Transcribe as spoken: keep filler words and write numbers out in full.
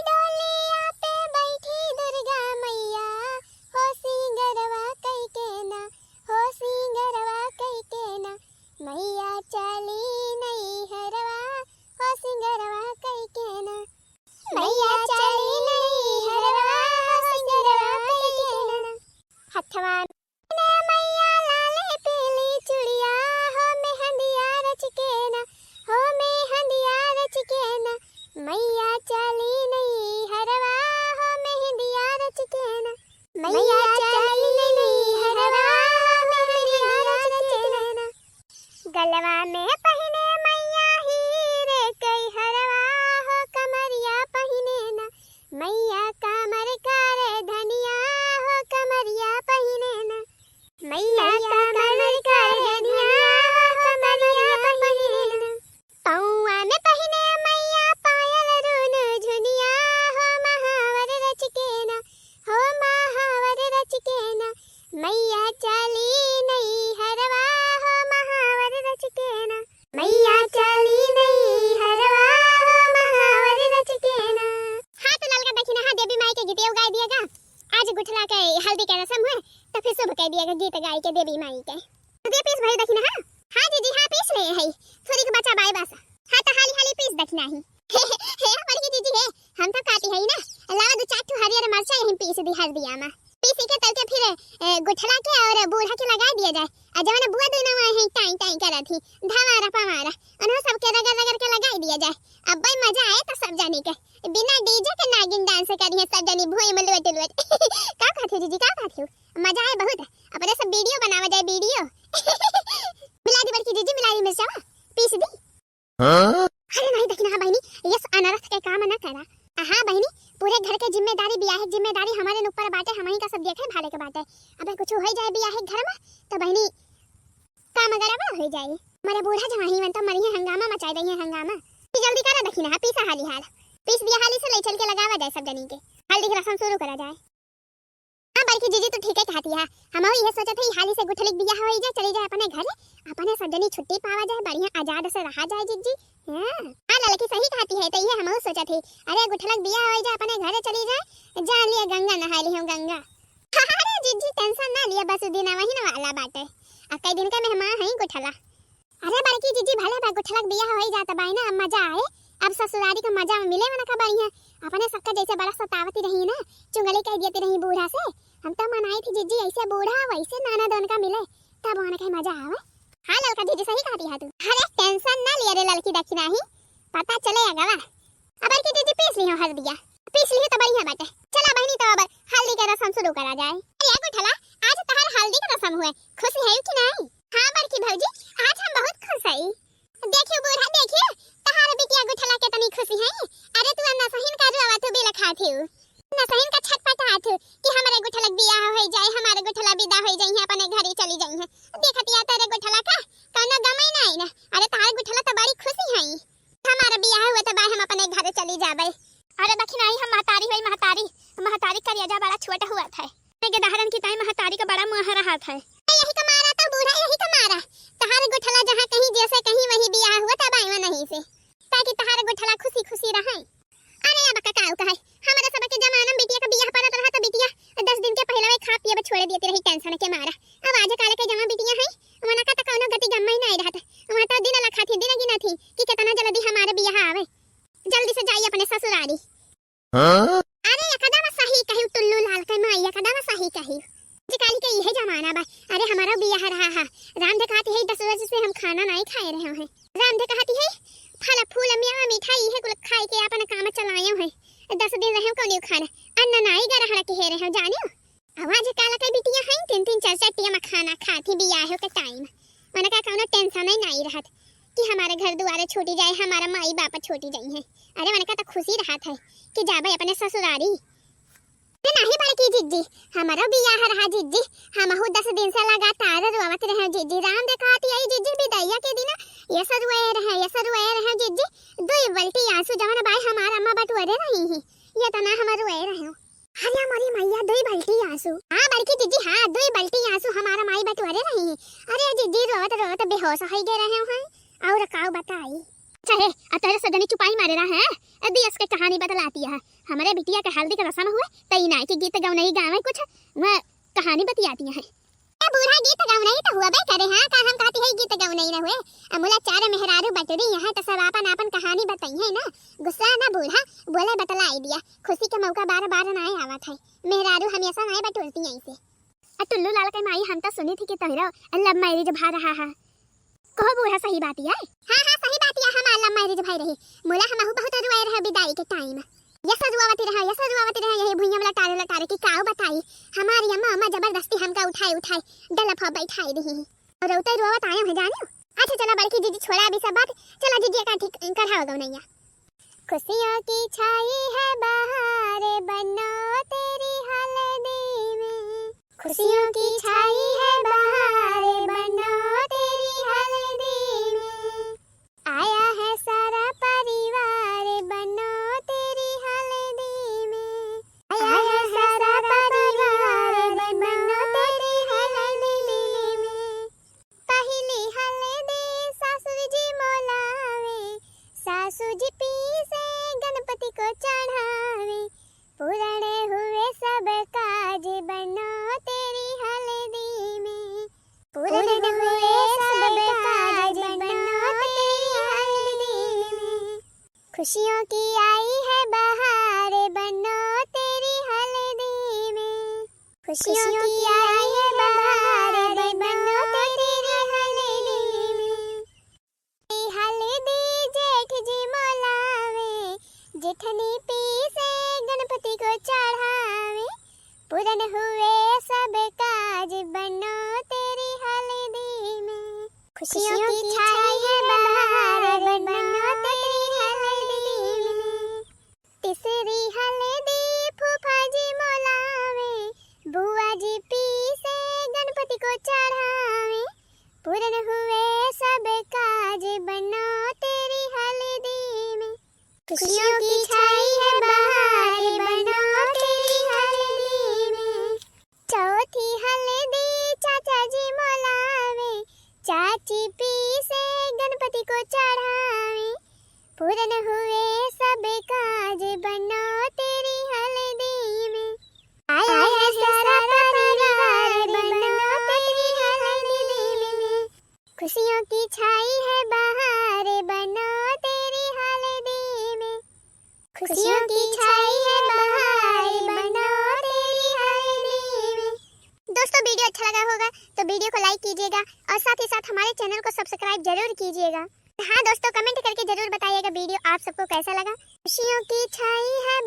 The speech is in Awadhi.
डोलिया पे बैठी दुर्गा मैया, हो सिंगरवा कइके ना, हो सिंगरवा कइके ना, मैया चली नैहरवा, हो सिंगरवा कइके ना, मैया चली नैहरवा, हो सिंगरवा कइके ना। हथवा में मैया लाले पीली चुड़िया, हो मेहंदिया रच के ना, हो मेहंदिया रच के ना, मैया चली नैहरवा, हो मेहंदिया रच के ना, मैया चली नैहरवा, हो मेहंदिया रच के ना। गलवा में पहिने मैया हीरे कई हरवा, हो कमरिया पहिने ना, मैया कमर करे धनिया, हो कमरिया पहिने ना, मैया कमर करे धनिया, हो कमरिया पहिने ना। पौआ में पहिने मैया पायल रूनु झुनिया, हो महावर रच के ना, हो महावर रच के ना, मैया चली नैहरवा, हो महावर रच के ना, मैया चली नैहरवा, हो महावर रच के ना। हाँ तो ललका देखी ना, हाँ देवी माई के गीतिया गाय दिया गा। आज गुठला के हल्दी के रसम है, तो फिर शुभ कह दिया गा गीत गाय के देवी माई के। दे पीस भई दखिना, हाँ? हाँ जीजी, हाँ पीस ले हई। थोड़ी के बचा बाय बस। हाँ तो हाली हाली पीस दखिना ही। हे, हे, बड़की जीजी हे, हम तो काटी हई ना। लावा दो चार ठो हरियर मरचा यहीं पीस दी हल्दिया मा। पीस के तल के फिर, ए, गुठला के और बूढ़ा के लगा दिया जाए। आ जवन बुआ दोनों आए हैं टाई टाई करत ही, धमारा पमारा, उन्हों सबके रगड़ रगड़ के लगा दिया जाए। अब भाई मजा आए तो सब जाने के। बिना डीजे के नागिन डांस करी है सब जनी भुई में लुट लुट। का कहत हो जीजी, का कहत हो? मजा आए बहुत। अपने सब वीडियो बनावा जाए, वीडियो। मिला दी बड़की जीजी, मिला दी मिर्चावा, पीस दी। हाँ? अरे नहीं देखी ना बहिनी, यस अनरथ के काम ना करा। हाँ बहिनी, पूरे घर के जिम्मेदारी, बियाहे के जिम्मेदारी हमारे ऊपर बाटे, हमही का सब देखे भाले के बाटे। अबे कुछ हो जाए बियाहे के घर में तो बहिनी काम गड़बड़ हो जाए। हमारे बूढ़ा जवाही मन तो मरिए हंगामा मचाए दइए हंगामा। जल्दी करा दखिना, पीसा हाली हाल। पीस दिया हाली से ले चल के लगावा जाए सब जनी के। हल्दी के रसम शुरू करा जाए। हाँ बड़की जीजी, तू ठीके कहती है। हमहू इहे सोचत है, हाली से गुठलिक बियाह होई जाए, चली जाए अपने घरे, अपने सब जनी छुट्टी पावा जाए, बढ़िया आजाद से रहा जाए जीजी। हाँ, हाँ ललकी सही कहती है, तो इहे हमहू सोचत है। अरे गुठलिक बियाह होई जाए, अपने घरे चली जाए, जान लिया गंगा नहाए ली हम गंगा। अरे जीजी tension ना लिया, बस दिन वही न वाला बाटे, आ कई दिन का मेहमान है गुठला। अरे बड़की जीजी, भले बा गुठलक बियाह होई जात बाई ना, अब मजा आए। अब ससुरारी का मजा मिले मन का बढ़िया। अपने सबका जैसे बड़ा सतावती रही ना, चुंगली कह देती रही बूढ़ा से। हम तो मनाई थी जीजी, ऐसे बूढ़ा वैसे नाना दोन का मिले, तब उनका मजा आवे। हाँ ललका जीजी, सही कहती है तू। अरे tension ना लिया रे ललकी, दखिना ही पता चले अगवा। अब बड़की जीजी पीस ली हो हल्दिया, पीस ली हो तो बढ़िया बाटे। चला बहिनी, तो अब हल्दी के रसम शुरू करा जाए। अरे गुठला, आज तहार हल्दी के रसम हुए, खुश है कि नहीं? हाँ बड़की भौजी, आज हम बहुत खुश हई। देखियो बूढ़ा, देखियो, तहार बिटिया गुठला कितनी खुशी है। अरे तू अन्ना सहीन का रोवा तू बिलखा थी, अन्ना सहीन का छटपटा थी कि हमारे गुठला के बियाह हो जाए, हमारे गुठला विदा हो जाई है, अपने घरे चली जाई है। देखतिया तेरे गुठला का कौनो गम ही नहीं ना। अरे तहार गुठला तो बड़ी खुशी है, हमारा बियाह हुआ तो बाय हम अपने घर चली जाबे। अरे दखिनाही हम महतारी होई, महतारी, महतारी करिया जा बड़ा छोट हुआ था। के दहरन की ताई महतारी का बड़ा मुँह रहा था। यही का मारा तो बूढ़ा, यही का मारा। तहार गुठला जहाँ कहीं जैसे कहीं वही बियाह हुआ तब आईवा नहीं से, ताकि तहार गुठला खुशी खुशी रहे। अरे अब का काऊ कहे, हमारे सब के जमाना में बिटिया का बियाह परत रहा तो बिटिया दस दिन के पहले वे खा पिए छोड़ देती रही tension के मारा। अब आज काल के जमा बिटिया है, वना का तो कौनो गति गम्मा ही नहीं रहत। वहाँ तो दिन लखा थी, दिन गिना थी कि कितना जल्दी हमारे बियाह आवे, जल्दी से जाई अपने ससुरारी। हाँ? अरे एकदम सही कही टुल्लू लाल के माई, एकदम सही कही। आजकल के इहे जमाना बा। अरे हमारा बियाह रहा है, राम देखाती है दस बजे से हम खाना नहीं खाए रहे हैं। राम देखाती है फल फूल मेवा मिठाई इहे कुल खाए के अपन काम चलाए हैं। दस दिन रहे कौन खाना, अन्न नाई ग्रहण के हे रहे जानियो। अब आजकल के बिटिया हैं तीन तीन चार चार टिया खाना खाती बियाह के time। उनका कौनो tension ही नहीं रहत कि हमारे घर दुआरे छूटी जाए, हमारा माई बाप छूटी जाई है। अरे उनका तो खुशी रहत है कि जाबे अपने ससुरारी। अरे नहीं बड़की जिज्जी, हमारा बियाह रहा जिज्जी, हमहू दस दिन से लगातार रोवत रहे जिज्जी। राम देखाती आई जिज्जी बिदैया के दिन ये सब रोए रहे, ये सब रोए रहे जिज्जी। दुई बल्टी आंसू जवन बाय हमार अम्मा बटोरे रही ही, ये तना हम रोए रहे। अरे हमारी मैया, दुई बल्टी आंसू। हाँ बड़की जिज्जी, हाँ दुई बल्टी आंसू हमारा माई बटोरे रही ही। अरे जिज्जी रोवत रोवत बेहोश हो गए रहे हैं। और काऊ बताई। अच्छा है, अब तेरे सजनी चुपाई मारे रहा है, ए दियस के कहानी बतलाती है। हमरे बिटिया के हल्दी के रसम हुए, त ई नाई के गीत गवनई गावे कुछ, वह कहानी बतियाती हैं। ए बूढ़ा, गीत गवनई त हुआ बे करे, हाँ, का हम कहती है गीत गवनई न हुए? अमुला चार मेहरारू बटुरी यहाँ त सब आपन आपन कहानी बताई है ना। गुस्सा ना बूढ़ा, बोले बतलाई दिया। खुशी के मौका बार बार नाई आवत है, मेहरारू हमेशा नाई बटुरती हैं इसे। आ टुल्लू लाल के माई, हम त सुनी थी कि तोहरो love marriage भा रहा है। कहो बूढ़ा, सही बात है? हाँ, हाँ, सही बात है, हमार love marriage भई रही। मुला हमहू बहुत रुआए रहे विदाई के time। यस रुआवती रहा, यस रुआवती रहा, यही भुइयां में लटारे लटारे कि काऊ बताई। हमारी अम्मा, अम्मा जबरदस्ती हमका उठाए उठाए डलफ बैठाए रही। और रोते रोवत आए हैं जानियो। अच्छा चला बड़की जीजी, छोड़ा अभी सब बात, चला जीजी का ठीक कढ़ावा गवनैया। खुशियों की छाई है बहार बन्नो तेरी हल्दी में। खुशियों की छाई है बहार बन्नो तेरी हल्दी में। आया है सारा परिवार बन्नो तेरी हल्दी में। आया है सारा परिवार बन्नो तेरी हल्दी में। पहली हल्दी सासुर जी मोलावे, सासु जी पीसे गणपति को चढ़ावे। पूर्ण हुए सब काज बन्नो तेरी हल्दी में। पूर्ण हुए सब काज बन्नो तेरी हल्दी में। खुशियों की आई है बहार बन्नो तेरी हल्दी में। खुशियों की आई है बहार बन्नो तेरी हल्दी में। हल्दी जेठ जी मोलावे, जेठनी पीसे गणपति को चढ़ावे। पूर्ण हुए सब काज बन्नो तेरी हल्दी में। खुशियों की छाई है बहार बन्नो तेरी हल्दी में। तीसरी हल्दी फूफा जी मोलावे, बुआ जी पीसे गणपति को चढ़ावे। पूर्ण हुए सब काज बन्नो तेरी हल्दी में। खुशियों की छाई है बहार बन्नो तेरी हल्दी में। चौथी हल्दी चाचा जी मोलावे, चाची पीसे गणपति को चढ़ावे। पूर्ण हुए सब काज बन्नो तेरी हल्दी में। आया है सारा परिवार बन्नो तेरी हल्दी में। खुशियों की छाई है बहार बन्नो तेरी हल्दी में। खुशियों की छाई है बहार बन्नो तेरी हल्दी में। दोस्तों, video अच्छा लगा होगा तो video को like कीजिएगा और साथ ही साथ हमारे channel को subscribe जरूर कीजिएगा। हाँ दोस्तों, comment करके जरूर बताइएगा video आप सबको कैसा लगा। खुशियों की छाई है